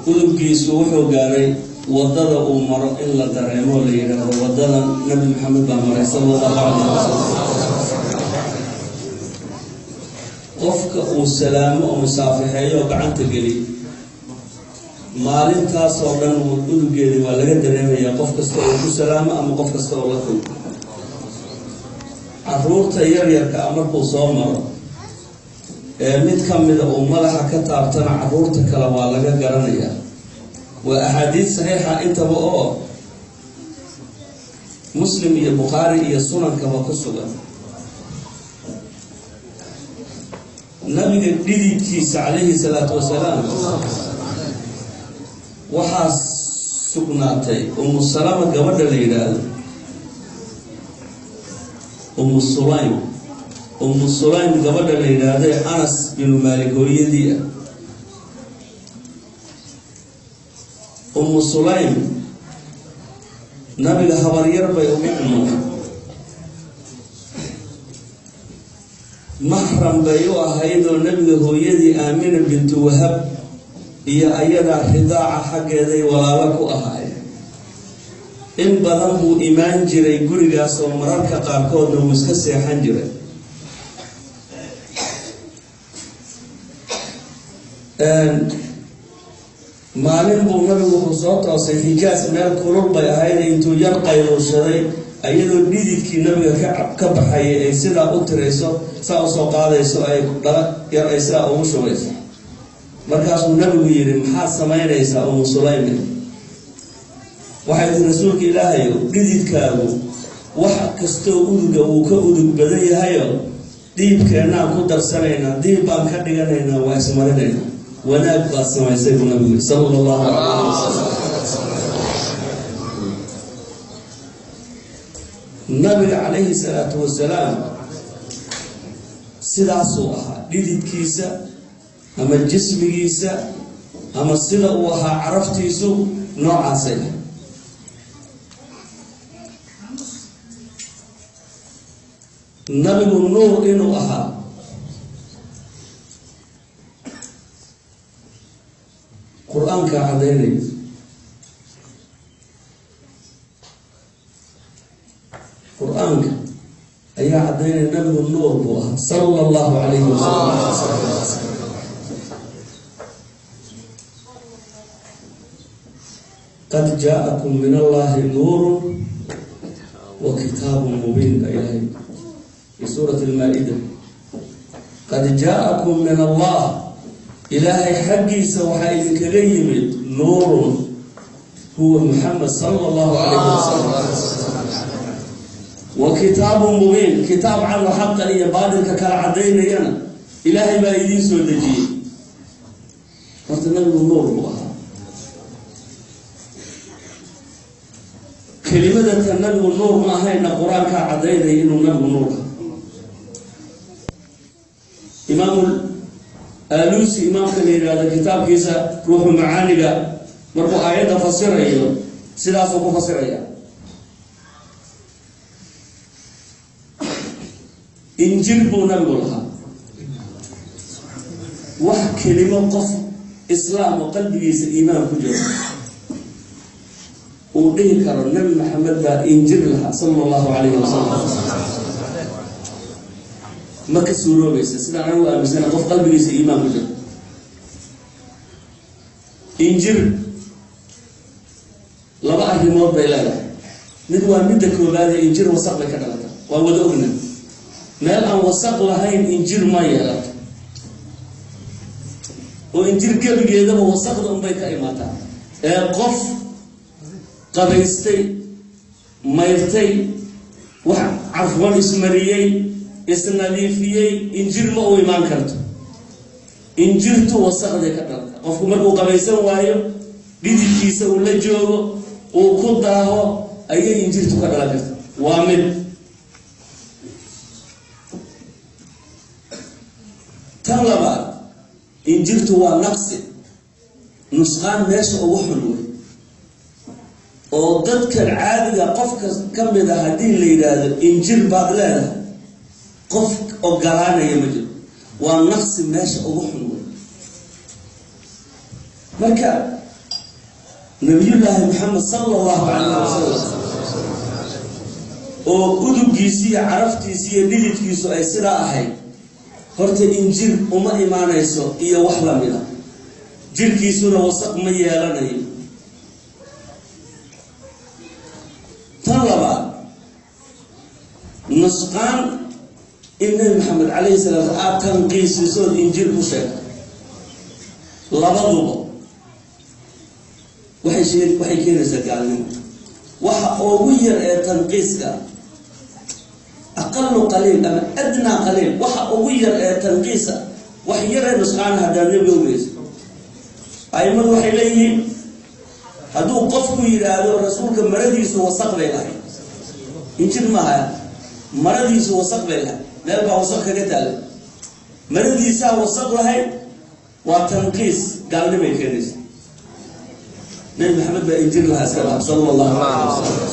Uduggiisu wuxuu gaaray waddada uu maro in la dareemo, la yidhaahdo waddadan Nabi Maxamed baa maray, sala allahu calayh wasalam. Qofka uu salaamo oo musaafixeeyo oo gacanta geliy, maalintaasoo dhan udugeedii waa laga dareemayaa, qof kasta oo ku salaamo ama qof kasta oo la kulmo. Caruurta yaryarka ah markuu soo maro ee mid ka mida uu madaxa ka taabtana, caruurta kale waa laga garanayaa. Waa axaadiid saxiixa intaba oo Muslim iyo Bukhaari iyo sunankaba ku sugan. Nabiga dhididkiisa, calayhi salaatu wasalaam, waxaa sugnaatay Umu Salama gabadha la yidhaahdo, Umu Sulaym, Umu Sulaym gabadha la yidhaahdo, Anas binu Maalik hooyadii ah. Umu Sulaym nabiga habaryar bay ugu umay, maxram bay u ahaydoo nabiga hooyadii Aamina bintu Wahab iyo ayadaa ridaaca xaggeeday walaalo ku ahaayeen. In badan buu imaan jiray gurigaas oo mararka qaarkoodna wuu iska seexan jiray. Maalin buu nabigu wuxuu soo toosay, Xijaas meel kulul bay ahayd, intuu yar qayluushaday iyadoo dhididkii nabiga ka baxayay ay sidaa u tirayso, saa usoo qaadayso, ay dhala yar ay sidaa ugu shubayso. Markaasuu nabigu yidhi, "Maxaad samaynaysaa, Umu Sulayme?" Waxay tii, "Rasuulka Ilaahayo, dhididkaagu wax kastoo uduga wuu ka udug badan yahayo, diibkeennaan ku darsanaynaa, diib baan ka dhiganaynaa, waa ismarinaynaa." "Wanaag baad samaysay," buu nabigu yidhi, sala allahu calayhi wasalam. Nabiga, calayhi salaatu wasalaam, sidaasuu ahaa dhididkiisa ama jismigiisa ama sida uu ahaa caraftiisu noocaasay ah. Nabigu nuur inuu ahaa Qur-aankaa caddaynaya. Qur-aanka ayaa caddaynaya nabigu nuur buu ahaa, sala allahu calayhi wasalam. Qad jaa'akum min allahi nuuru wa kitaabun mubiin baa Ilahay fi suurati Almaa-ida. Qad jaa'akum min Allah, Ilaahay xaggiisa waxaa idinkaga yimid, nuurun huwa Muxamed, sala allahu calayhi wasalam, wa kitaabun mubiin, kitaab cado xaqan iyo baadilka kala caddaynayana Ilaahay baa idiin soo dejiyey. Horta nabigu nuur buu ahaa. Kelimadatan nabigu nuur ma ahayna Qur-aankaa caddaynaya inuu nabigu nuur aha. Imaamu Aaluusi, imaamka la yidhaahdo, kitaabkiisa Ruuxu Macaaniga markuu aayadda fasirayo sidaasuu ku fasiraya. Injir buu nabigu lahaa. Wax kelimo qof islaam oo qalbigiisa iimaan ku jiro uu dhihi karo Nabi Maxamed baa injir lahaa, sala allahu calayhi wasalam, ma ka suuroobaysa. Sidaan anigu aaminsana, qof qalbigiisa iimaan ku jiro injir laba arrimood bay leedahay. Mid waa midda koobaade, injir wasaq bay ka dhalata, waa wada ogna. Meel aan wasaq lahayn injir ma yeelato, oo injir gebigeedaba wasaqda unbay ka imaataa. Ee qof qabaystay, mayrtay, wax carfoon ismariyey, isnadiifiyey, injir ma u imaan karto. Injirtu wasaqday ka dhalata. Qofku markuu qabaysan waayo, dhididkiisa uu la joogo, uu ku daaho, ayay injirtu ka dhalan karta. Waa mid. Tan labaad, injirtu waa naqsi, nusqaan meesha ugu xun wey oo dadkan caadiga qofka ka mid a haddii la yidhaahdo injir baad leedahay, qof ogolaanaya ma jiro. Waa naqsi meesha ugu xun wey. Marka Nabiyullaahi Maxamed sala allahu calayhi wasalam oo uduggiisi iyo caraftiisi iyo dhididkiisu ay sidaa ahayd, horta injir uma imaanayso iyo wax lamida, jirkiisuna wasaq ma yeelanayo. Tan labaad, nusqaan in Nabi Maxamed calayhi salaam aada tanqiisisood injir ku sheegto, labaduba waxay keenaysaa gaalnimo. Waxa ugu yar ee tanqiiska, aqalu qaliil ama adnaa qaliil, waxa ugu yar ee tanqiisa, wax yaree nusqaan haddaad nebiga ugeyso. Aimadu waxay leeyihiin hadduu qofku yidhaahdo rasuulka maradiisu wasaq bay lahayd, injir maaha, maradiisu wasaq bay lahayd, meel baa wasaq kaga taala, maradiisaa wasaq lahayd, waa tanqiis, gaalnimay keenaysa. Nabi Maxamed baa injir lahaa iska dhaaf sala allahu calayhi wasalam.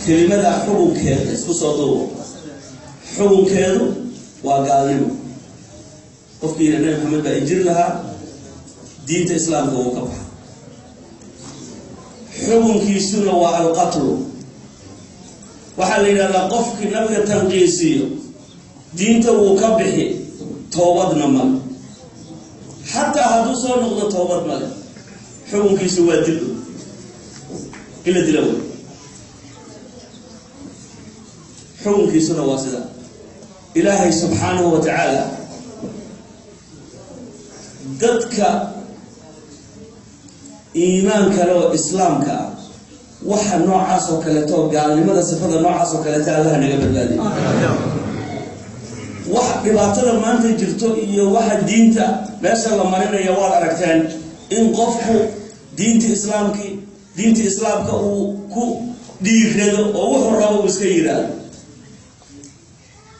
Kelimadaa xukunkeeda isku soo duubo, xukunkeedu waa gaalnimo. Qofkii yidha Nabi Maxamed baa injir lahaa, diinta islaamka wuu ka baxa, xukunkiisuna waa alqatlu. Waxaa la yidhahdaa qofkii nabiga tanqiisiyo diinta wuu ka bixi, toobadna male, xataa hadduu soo noqdo toobad male, xukunkiisu waa dil, in la dila wey xukunkiisuna waa sida. Ilaahay subxaanahu wa tacaala dadka iimaan kale oo islaamka ah waxa noocaas oo kaleeto, gaalnimada sifada noocaas oo kaleeto, Allaha naga badbaadiyo. Wax dhibaatada maanta jirto iyo waxa diinta meesha la marinaya waad aragteen, in qofku diinta islaamkii, diinta islaamka uu ku dhiirado oo wuxuu rabo uu iska yidhaahdo.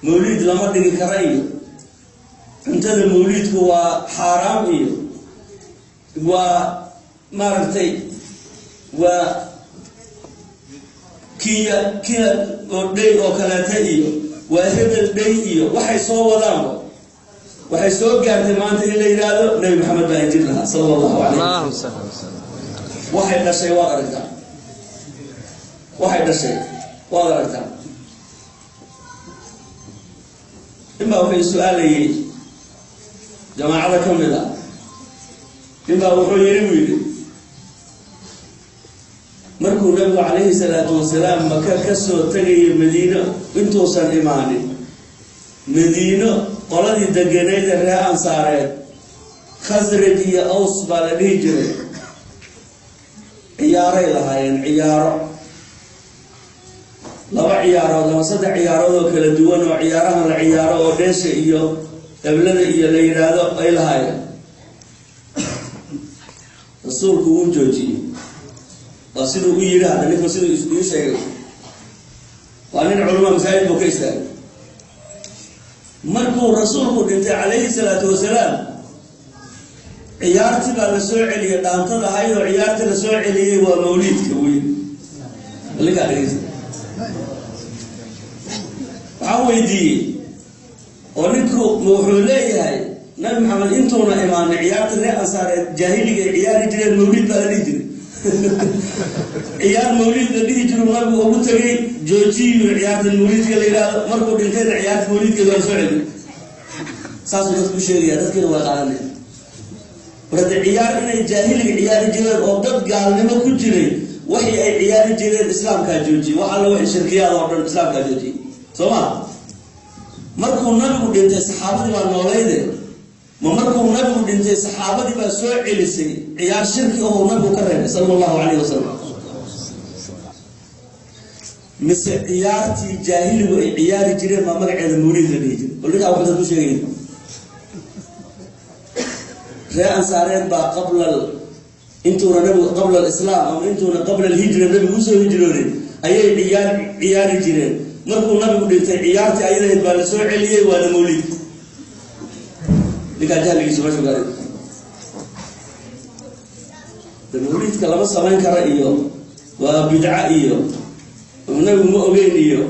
Mawliid lama dhigi kara iyo cuntada mawliidku waa xaaraam iyo waa maaragtay waa kiya kiya oo dhey oo kaleeta iyo waa hebel dhey iyo waxay soo wadaanba. Waxay soo gaartay maanta in la yidhaahdo Nabi Maxamed baa injir lahaa sala allahu calayh wasalam. Waxay dhashay waad aragtaa, waxay dhashay waad aragtaa. Inbaa wuxuu su-aalayay jamaacada ka mid a, ninbaa wuxuu yidhi, buu yidhi, markuu nabigu calayhi salaatu wasalaam Maka ka soo tegaya Madiino, intuusan imaanin Madiino, qoladii deganeyd ee ree Ansaareed, Khasraj iyo Aws baa la dhihi jiray, ciyaaray lahaayeen, ciyaaro, laba ciyaarood ama saddex ciyaarood oo kala duwan oo ciyaarahan la ciyaaro oo dheesha iyo eblada iyo la yidhaahdo ay lahaayeen. Rasuulku wuu joojiyey, waa siduu u yidhi. Hadda ninku siduu ii sheegay waa nin culama, masaajid buu ka istaagay. Markuu rasuulku dhintay calayhi salaatu wasalaam, ciyaartii baa la soo celiyey, dhaantada ahayd oo ciyaartii la soo celiyey waa mawliidka weyn. Ninkaa dhegeysta, waxaan weydiiyey oo ninku wuxuu leeyahay Nabi Maxamed intuuna imaanay ciyaarta reer Ansaareed jaahiliga ay ciyaari jireen mawliid baa la dhihi jiray, ciyaar mawliid la dhihi jiru nabigu ugu tegay, joojiyu ciyaarta mawliidka la yidhaahdo. Markuu dhintayna ciyaarta mawliidkeeda waa la soo celiyey. Saasuu dadku u sheegaya, dadkiina waa qaadanaya. War hadde ciyaar inay jaahiliga ciyaari jireen oo dad gaalnimo ku jiray waxii ay ciyaari jireen islaamkaa joojiyey, wax alla wixii shirkiyaad oo dhan islaamkaa joojiyey, soo ma? Markuu nabigu dhintay saxaabadii baa noolayde, ma markuu nabigu dhintay saxaabadii baa soo celisay ciyaar shirki oo nabigu ka reebay sala allahu calayhi wasalam, mise ciyaartii jaahiligu ay ciyaari jireen baa magaceeda mawliid la dhihi jiray? Bal ninkaa wuxuu dad ku sheegaya ree Ansaareed baa qabla intuuna nabigu, qabla alislaam ama intuuna qabla alhijra nabigu usoo hijroonin ayay ciyaar ciyaari jireen. Markuu nabigu dhintay ciyaartii ayadahayd baa la soo celiyey, waana mawliidka. Ninkaa jahligiisu meeshu gaaray. De mawliidka lama samayn kara iyo waa bidca iyo nabigu ma ogeyn iyo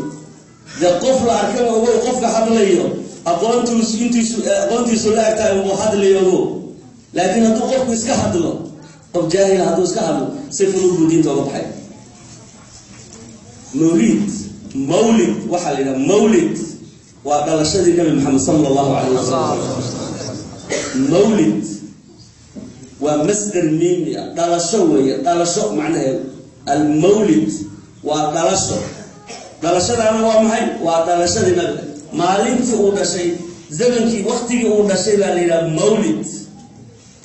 de qof la arkaba ogow, qofka hadlayo aqoontiisu intiisu aqoontiisu la egtahay unbuu hadlayo ogow. Laakiin hadduu qofku iska hadlo, qof jaahil hadduu iska hadlo, si fudud buu diinta oga baxay. Mawlid, mawlid waxaa la yidhaha mawlid waa dhalashadii Nabi Maxamed sala allahu calayh wasalam. Mawlid waa masdar miimi ah, dhalasho weeye, dhalasho macnaheedu almawlid waa dhalasho. Dhalashadaana waa maxay? Waa dhalashadii nabiga, maalintii uu dhashay, zamankii, waktigii uu dhashay baa la yidhaha mawlid.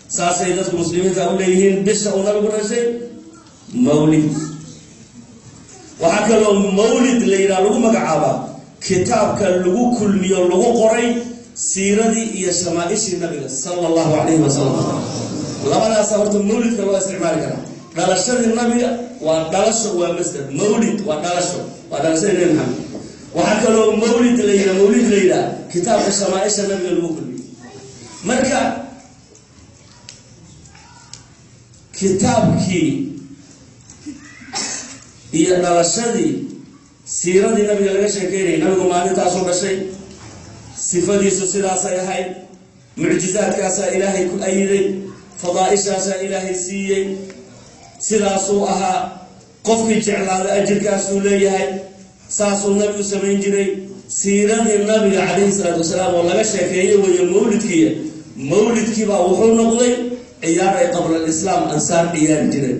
Saasay dadku muslimiinta u leeyihiin bisha uu nabigu dhashay mawlid. Waxaa kaloo mawlid la yidhaha lagu magacaabaa kitaabka lagu kulmiyo, lagu qoray siiradii iyo shamaaishii nabiga sala allahu calayhi wasalam. Labadaasa horta mawlidka loo isticmaali karaa. Dhalashadii nabiga waa dhalasho, waa masdar. Mawlid waa dhalasho, waa dhalashadii Nabi Maxamed. Waxaa kaloo mawlid la yidhaha, mawlid la yidhaha kitaabka shamaaisha nabiga lagu kulmiyo. Marka kitaabkii iyo dhalashadii siiradii nabiga laga sheekeynayay, nabigu maalintaasuu dhashay, sifadiisu sidaasay ahayd, mucjizaadkaasaa ilaahay ku ayiday, fadaaishaasaa ilaahay siiyey, sidaasuu ahaa, qofkii jeclaada ajirkaasuu leeyahay, saasuu nabigu samayn jiray. Siiradii nabiga calayhi salaatu wasalaam oo laga sheekeeyey weeye mawlidkiiya. Mawlidkiibaa wuxuu noqday ciyaar ay qabla alislaam ansaar ciyaari jireen,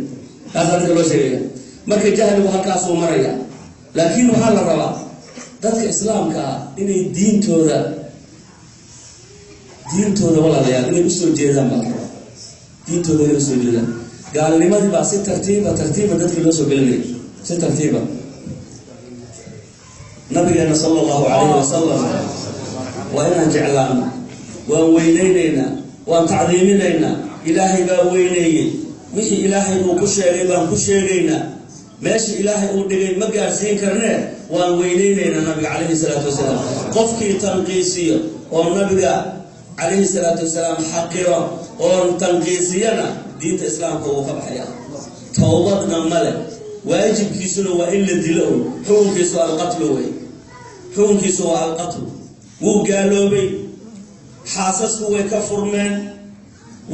taasaa dadka loo sheegaya. Marka jahligu halkaasuu maraya. Laakiin waxaa la rabaa dadka islaamka ah inay diintooda walaalayaal inay usoo jeedaan baa la rabaa, diintooda inay usoo jeedaan. Gaalnimadii baa si tartiiba tartiiba dadkii loo soo gelinaya, si tartiiba. Nabigeena sala allahu calayhi wasalam waa inaan jeclaano, waan weyneyneynaa, waan tacdiiminaynaa. Ilaahay baa weyneeyey, wixii ilaahay uu ku sheegay baan ku sheegaynaa, meesha ilaahay uu dhigay ma gaarsiin karnee, waan weyneyneynaa nabiga calayhi salaatu wasalaam. Qofkii tanqiisiyo oo nabiga calayhi salaatu wasalaam xaqiro oon tanqiisiyana diinta islaamka wuu ka baxaya, towbadna male. Waajibkiisuna waa in la dilo oy, xukunkiisu alqatlu wey, xukunkiisu waa alqatlu. Wuu gaaloobay, xaasasku way ka furmeen,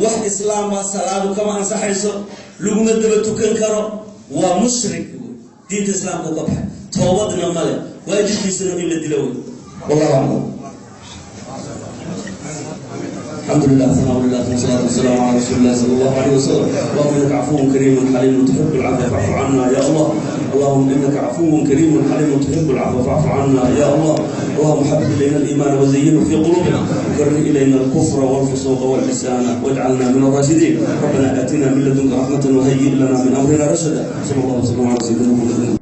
wax islaama salaadu kama ansaxayso, laguma daba tukan karo, waa mushrik wey, diinta islaamka u ka baxay, toobadna male, waajibkiisuna in la dilo wey. Wallahu aclam. الحمد لله، ثناء لله، والصلاة والسلام على رسول الله صلى الله عليه وسلم. اللهم إنك عفو كريم حليم تحب العفو فاعف عنا يا الله. اللهم إنك عفو كريم حليم تحب العفو فاعف عنا يا الله. اللهم حبب إلينا الإيمان وزينه في قلوبنا، وكره إلينا الكفر والفسوق والعصيان واجعلنا من الراشدين. ربنا آتنا من لدنك رحمة وهيئ لنا من أمرنا رشدا. صلى الله وسلم على سيدنا محمد.